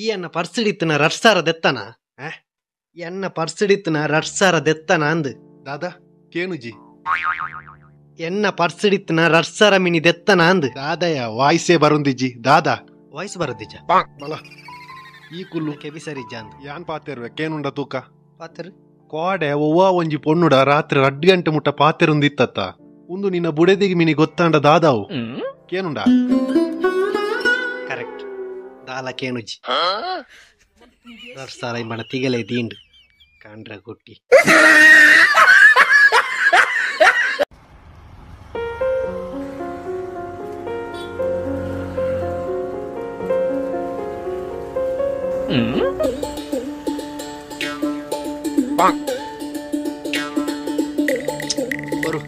ಈ ಅನ್ನ ಪರ್ಸಿಡಿತ್ತನ ರಡ್ಸಾರ ದೆತ್ತನ ಎನ್ನ ಪರ್ಸಿಡಿತ್ತನ ರಡ್ಸಾರ ದೆತ್ತನ ಅಂದ್ ದಾದಾ ಕೇನುಜಿ ಎನ್ನ ಪರ್ಸಿಡಿತ್ತನ ರಡ್ಸಾರ ಮಿನಿ ದೆತ್ತನ ಅಂದ್ ದಾದಯ ವಾಯ್ಸೇ ಬರುಂದಿಜ್ಜಿ ದಾದಾ ವಾಯ್ಸ್ ಬರುದಿಜ್ಜ ಬಲ ಈ ಕುಲ್ಲು ಕೆಬಿಸರಿಜ್ಜ ಅಂದ್ ಯಾನ್ ಪಾತೆರ್ವೆ ಕೇನುಂಡ ತೂಕ ಪಾತೆರು ಕೋಡೆ ಒವ್ವ ಒಂಜಿ ಪೊಣ್ಣುಡ ರಾತ್ರಿ 2 ಗಂಟೆ ಮುಟ್ಟ ಪಾತೆರುಂದಿತ್ತತ್ತ ಉಂದು ನಿನ್ನ ಬುಡೆದಿಗೆ ಮಿನಿ ಗೊತ್ತಾಂಡ ದಾದಾವು ಕೇನುಂಡ ಕರೆಕ್ಟ್ ದಾಲ ಕೇನುಜಿ ರಡ್ಸಾರ ಇಂಬಣ ತಿಗಲೆ ದಿಂಡು ಕಾಂಡ್ರ ಗುಟ್ಟಿ ಬರು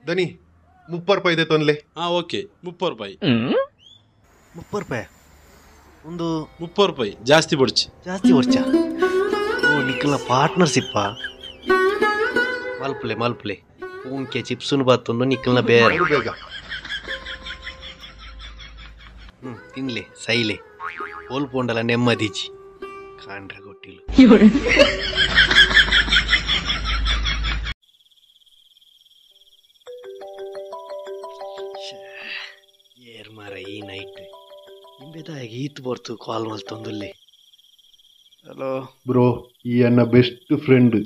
ದನಿ 30 ರೂಪಾಯಿ ಇದೆ ತೊನ್ಲೆ. ಹಾ ಓಕೆ 30 ರೂಪಾಯಿ. 30 ರೂಪಾಯಿ ಒಂದು 30 ರೂಪಾಯಿ ಜಾಸ್ತಿ ಬಡ್ಚಿ. ಜಾಸ್ತಿ ಬಡ್ಚಾ? ಓ ನಿಕ್ಕಲ ಪಾರ್ಟ್ನರ್ಶಿಪ್ಪ ಮಲ್ಪಲೆ ಮಲ್ಪಲೆ ಪೂಂಕೆ ಚಿಪ್ಸುನು ಬತ್ತೊಂದು ನಿಕ್ಕಲ್ನ ಬೇರೆ ಬೇಗ ತಿನ್ಲೆ ಸೈಲೆ ಹೋಲ್ಪೋಂಡಲ ನೆಮ್ಮದಿಜಿ ಕಾಂಡ್ರ ಗೊಟ್ಟಿಲು. ಏರ್ ಮಾರ ಈ ನೈಟ್ ಇಂಬೆದಾಗಿ ಈತ್ ಬರ್ತು ಕಾಲ್ ಮಲ್ತೊಂದುಲ್ಲೆ. ಹಲೋ ಬ್ರೋ, ಈ ಅನ್ನ ಬೆಸ್ಟ್ ಫ್ರೆಂಡ್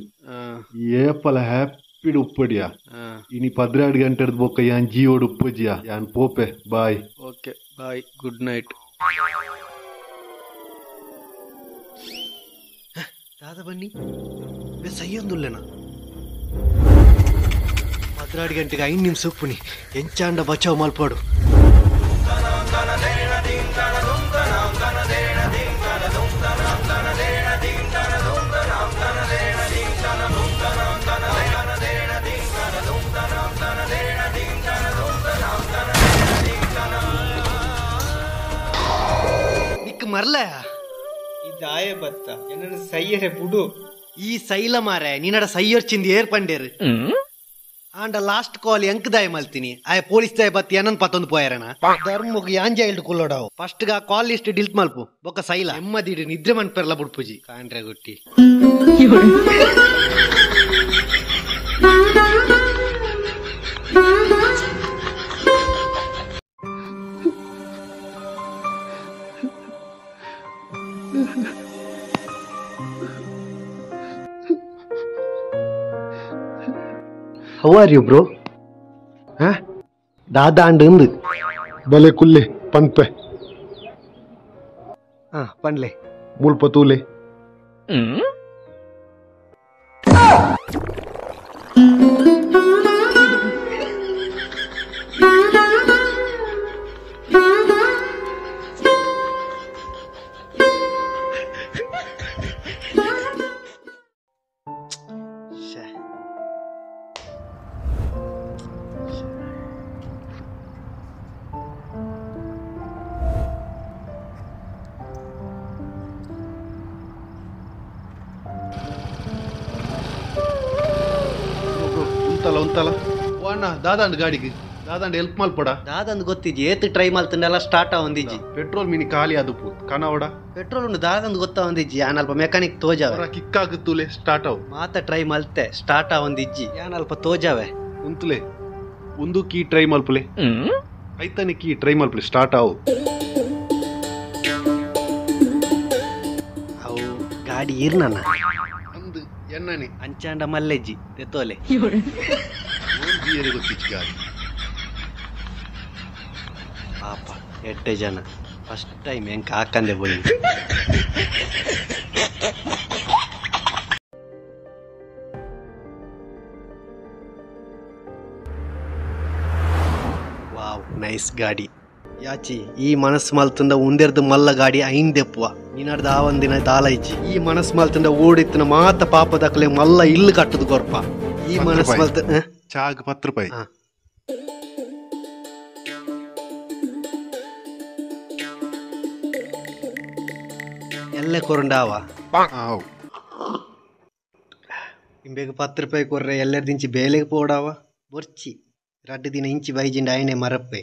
ಏಪಲ ಹ್ಯಾಪಿಡ್ ಉಪ್ಪಡಿಯಾ ಇನಿ 12 ಗಂಟೆದ ಬೊಕ್ಕ ಯಾನ್ ಜಿಯೋಡ್ ಉಪ್ಪಜಿಯಾ ಯಾನ್ ಪೋಪೆ bye. Okay bye, good night. ದಾದ ಬನ್ನಿ ಸೈಯೊಂದುಲ್ಲೆನ 12 ಗಂಟೆಗೆ 5 ನಿಮಿಷ ಉಪ್ಪುನಿ ಎಂಚಾಂಡ ಬಚಾವ್ ಮಲ್ಪಾಡು. ನಿಕ್ ಮರ್ಲ ಇದಾಯ ಬತ್ತ ಎನ್ನ ಸೈಯರೆ ಬುಡು ಈ ಸೈಲ ಮಾರೆ ನಿನ್ನಡ ಸೈಯರ್ಚಿಂದ ಏರ್ ಪಂಡೇರು ಆಂಡ ಲಾಸ್ಟ್ ಕಾಲ್ ಎಂಕ್ ದಾಯ ಮಲ್ತೀನಿ ಆಯ ಪೊಲೀಸ್ ದಾಯ ಬತ್ತಿ ಏನನ್ ಪತ್ತೊಂದು ಪೋಯರಣ ಧರ್ಮಗ್ ಯಾಂಜ ಇಲ್ಡು ಕುಲ್ಲೋಡವು ಫಸ್ಟ್ ಗಾ ಕಾಲ್ ಲಿಸ್ಟ್ ಡಿಲ್ಟ್ ಮಲ್ಪು ಬೊಕ್ಕ ಸೈಲ ನೆಮ್ಮದಿಡು ನಿದ್ರೆ ಮನ್ಪೆರ್ಲ ಬುಡ್ಪುಜಿ ಕಾಂಡ್ರೆ ಗುಟ್ಟಿ. How are you bro? Huh? Dada and Undu. Bale kulle, panpe. Ah, panle. Mulpatule. ಉಂತಲ ಅಣ್ಣ ದಾದಾಂಡ್ ಗಾಡಿಗೆ ದಾದಾಂಡ್ ಹೆಲ್ಪ್ ಮಲ್ಪಡ ದಾದಂದ್ ಗೊತ್ತಿಜ್ಜಿ ಏತ್ ಟ್ರೈ ಮಲ್ತಂಡೆಲ್ಲ ಸ್ಟಾರ್ಟ್ ಆವಂದಿಜ್ಜಿ ಪೆಟ್ರೋಲ್ ಮಿನಿ ಖಾಲಿ ಆದುಪ್ಪು ಕನವಡ ಪೆಟ್ರೋಲ್ ಉಂಡು ದಾದಂದ್ ಗೊತ್ತಾವಂದಿಜ್ಜಿ ಯಾನಲ್ಪ ಮೆಕ್ಯಾನಿಕ್ ತೋಜಾವೆ ಕಿಕ್ ಆಗುತ್ತುಲೆ ಸ್ಟಾರ್ಟ್ ಅವು ಮಾತ ಟ್ರೈ ಮಲ್ತೆ ಸ್ಟಾರ್ಟ್ ಆವಂದಿಜ್ಜಿ ಯಾನಲ್ಪ ತೋಜಾವೆ ಉಂತುಲೆ ಒಂದು ಕೀ ಟ್ರೈ ಮಲ್ಪಲೆ ಐತನೆ ಕೀ ಟ್ರೈ ಮಲ್ಪಲೆ ಸ್ಟಾರ್ಟ್ ಆವು ಅವು ಗಾಡಿ ಇರ್ನಣ್ಣ ಅಂದು ಎನ್ನನೆ ಅಂಚಾಂಡ ಮಲ್ಲೆಜ್ಜಿ ತೆತ್ತೋಲೆ ಗಾಡಿ ಪಾಪ ಎಟ್ಟೆ ಜನ ಫಸ್ಟ್ ಟೈಮ್ ಹೆಂಗ್ ಹಾಕಂದೆ ಬೋಯಿ. ವಾವ್ ನೈಸ್ ಗಾಡಿ ಯಾಚಿ ಈ ಮನಸ್ಸು ಮಲ್ತಂದ ಉಂದೆರ್ದು ಮಲ್ಲ ಗಾಡಿ ಐಂದೆಪ್ಪುವ ನಿನ್ನಡ್ದ ಆ ಒಂದಿನ ದಾಲ ಇಜ್ಜಿ ಈ ಮನಸ್ಸು ಮಲ್ತಂದ ಓಡಿತ್ತಿನ ಮಾತ ಪಾಪದಕಲೆ ಮಲ್ಲ ಇಲ್ಲು ಕಟ್ಟದ ಕೊರ್ಪ ಈ ಮನಸ್ಸು ಮಲ್ತ ಚಾಗ್ 10 ರೂಪಾಯಿ. ಎಲ್ಲ ಕೊರಂಡಾವ ಇಂಬೇಗ 10 ರೂಪಾಯಿ ಕೊರ್ರೆ ಎಲ್ಲರ ದಿಂಚಿ ಬೇಲೆಗೆ ಪೋಡಾವ ಬೊರ್ಚಿ. ರಡ್ಡ್ ದಿನ ಇಂಚಿ ಬೈಜಿಂಡ ಆಯನೆ ಮರಪ್ಪೆ.